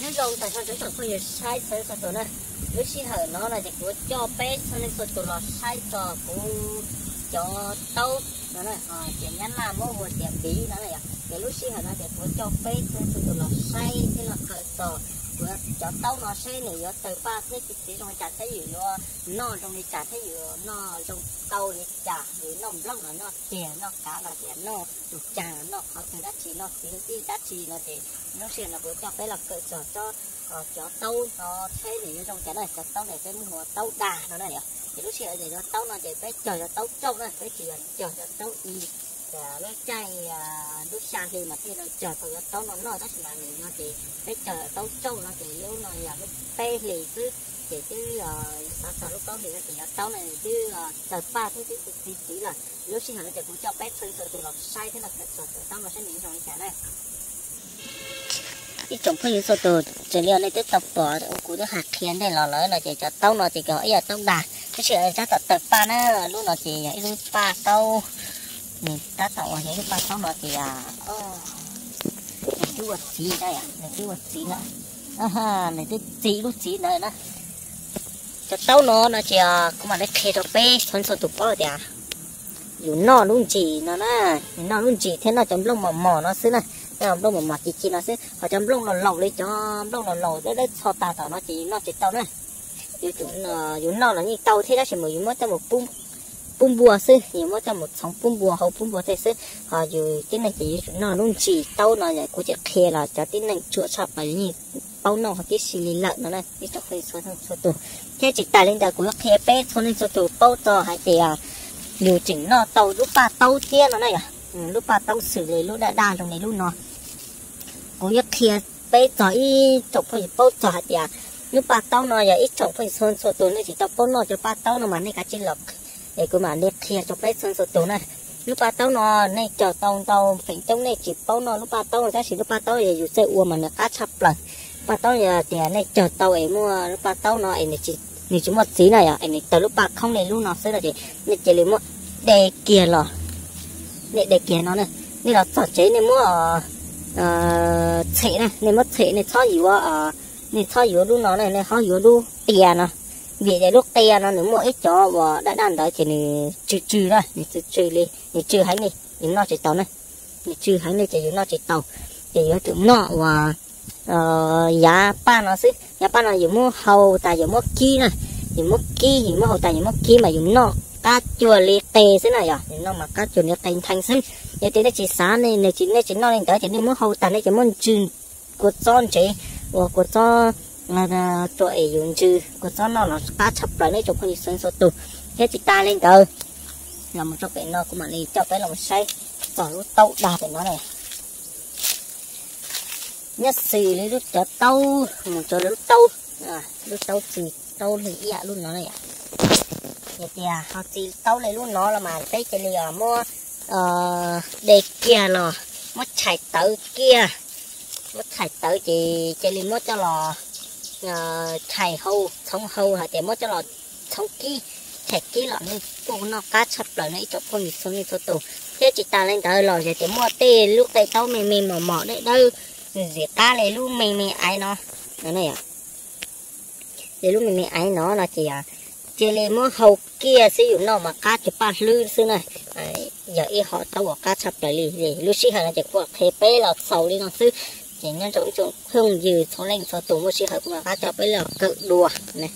Zoo tag nrho tsoom phooj ywg saib txhua leej txhua tus na. Lub sij hawm no no ces kuv coj peb txhua leej txhua tus los saib txog kuv cov taub no na, ces nyab laj muab hu tias npiv no na yom. Ces lub sij hawm no ces kuv coj peb txhua leej txhua tus los saib thiab los kawm txog kuv cov taub no seb nws yuav tawg paj thiab txiv zoo li cas thiab yus yuav noj zoo li cas thiab yus noj zoo tau li cas, yus noj nplooj los noj tiag, noj kav los tias noj tus cag, noj qhov twg dab tsi, noj txiv tib dab tsi no ces lub sij hawm no kuv coj peb los kawm txog tsob cov taub no seb nws yuav zoo cas na. Cov taub no peb muab hu ua taub dag no na yom. Ces lub sij hawm ces cov taub no ces peb cog cov taub rauj na, peb tsis yog cog cov taub i. Lub caij lub xya hli mas thiaj li cog tau cov taub no noj, tab sis mas nws no ces peb cog cov taub rauj no ces lub no yog lub peb hlis xwb, ces twb xav txog lub plaub hlis no ces cov taub no twb tawg paj thiab twb txiv txiv lawm. Lub sij hawm no ces kuv coj peb txhua leej txhua tus los saib thiab los kawm txog cov taub no seb nws zoo li cas na. Ib tsoom phooj ywg txhua tus, raws li nej twb tau pom kuv twb hais qhia ntej los lawm no ces cov taub no ces yog ib yam taub dag, tab sis tab tom tawg paj na. Lub no ces yog ib lub paj taub, nws tab tom uas yog ib lub paj taub no ces nws twb ua txiv, nws twb ua txiv na, nws twb txi lub txiv ntawd na. Cov taub no no ces kuv mam li qhia rau peb txhua leej txhua tus paub tias yus noj lub ntsis no na, yus noj lub ntsis thiab noj cov nplooj mos mos no xwb na, noj nplooj mos mos ci ci no xwb. Ho cov nplooj laus laus li cov nplooj laus laus dawb dawb txho tas tom no ces yus noj tsis tau na. Yus, yus noj los yeej tau thiab tab sis mas yus muab coj mus pub npua xwb, yus muab coj mus txhoov pub npua, hau pub npua tej xwb. Ho yus tib neeg ces yuav tsum noj lub ntsis taub no, kuv tseem qhia los cov tib neeg ruam tshaj plaws yeej paub noj huv tib si li lawm no na ib tsoom phooj ywg txhua leej txhua tus. Thiab tsis tas li ntawd kuv yuav qhia peb txhua leej txhua tus paub txog hais tias yus tseem noj tau lub paj taub thiab no na yom. Lub paj taub xws li lub daj daj zoo li lub no. Kuv yuav qhia peb txog ib tsoom phooj ywg paub txog hais tias lub paj taub no yog ib tsoom phooj ywg txhua leej txhua tus nej tsis tau paub noj cov paj taub no mas nej kav tsij los, es kuv mam li qhia rau peb txhua leej txhua tus na. Lub paj taub no nej cog tau ntau feem coob nej tsis paub noj lub paj taub no tab sis lub paj taub yog yus txawj ua mas nws qab tshaj plaws. Paj taub yog tias nej cog tau es muaj lub paj taub no es nws tsis muaj txiv na yom, es nws tawg lub paj khoob li lub no xwb no ces nej cia li muab de kiag los. Nej de kiag no na, nej los txog tsev nej muab txhem na, nej muab txhem, nej txhob yuav, nej txhob yuav lub no na, nej ho yuav lub qia no. Vim tias lub qia no nws muaj ib cov uas daj daj ntawd ces nws tsw tsw na, nws tsw tsw li, nws tsw heev li, yus noj tsis tau na. Nws tsw heev li ces yus noj tsis tau, ces yuav tsum noj uas yav paj no xwb. Yav paj no yus muab hau tas yus muab kib na, yus muab kib, yus muab hau tas yus muab kib mas yus noj qab cuag li qe xwb na yom, yus noj mas qab cuag li qe ntheev xwb. Yog tias nej tsis xav, nej tsis noj li ntawd ces nej muab hau tas nej ces muab ntsw kua txob ntsev, ua kua txob rau es yus ntsw kua txob noj los qab tshaj plaws nej tsoom phooj ywg txhua leej txhua tus. Thiab tsis tas li ntawd, los mus rau pem no kuv mam li coj peb los saib txog lub taub dag pem no na. Nyob xws li lub cov taub, mus rau lub taub, lub taub txi, taub li ib yam lub no na yom. Yog tias ho txi taub li lub no los mas peb cia li muab de kiag los, muab tshais tawv kiag. Muab tshais tawv ces cia li muab coj los tshais hau, txhoov hau hais tias muab coj los txhoov kib, tshais kib los nej kuj noj qab tshaj plaws no ib tsoom phooj ywg txhua leej txhua tus. Thiab tsis tas li ntawd los yog tias muaj tej lub qe taub me me mos mos dawb dawb, nws zim qab li lub me me aiv no, li lub me me aiv no no ces cia li muab hau kiag xwb yus noj mas qab cuag paj hlwb xwb na. Yog ib hom taub uas qab tshaj plaws li. Lub sij hawm no ces kuv qhia peb los xaus li no xwb. Ces nyob zoo ib tsoom phooj ywg txhua leej txhua tus, muaj sij hawm kuv mam rov qab coj peb los kawm dua na.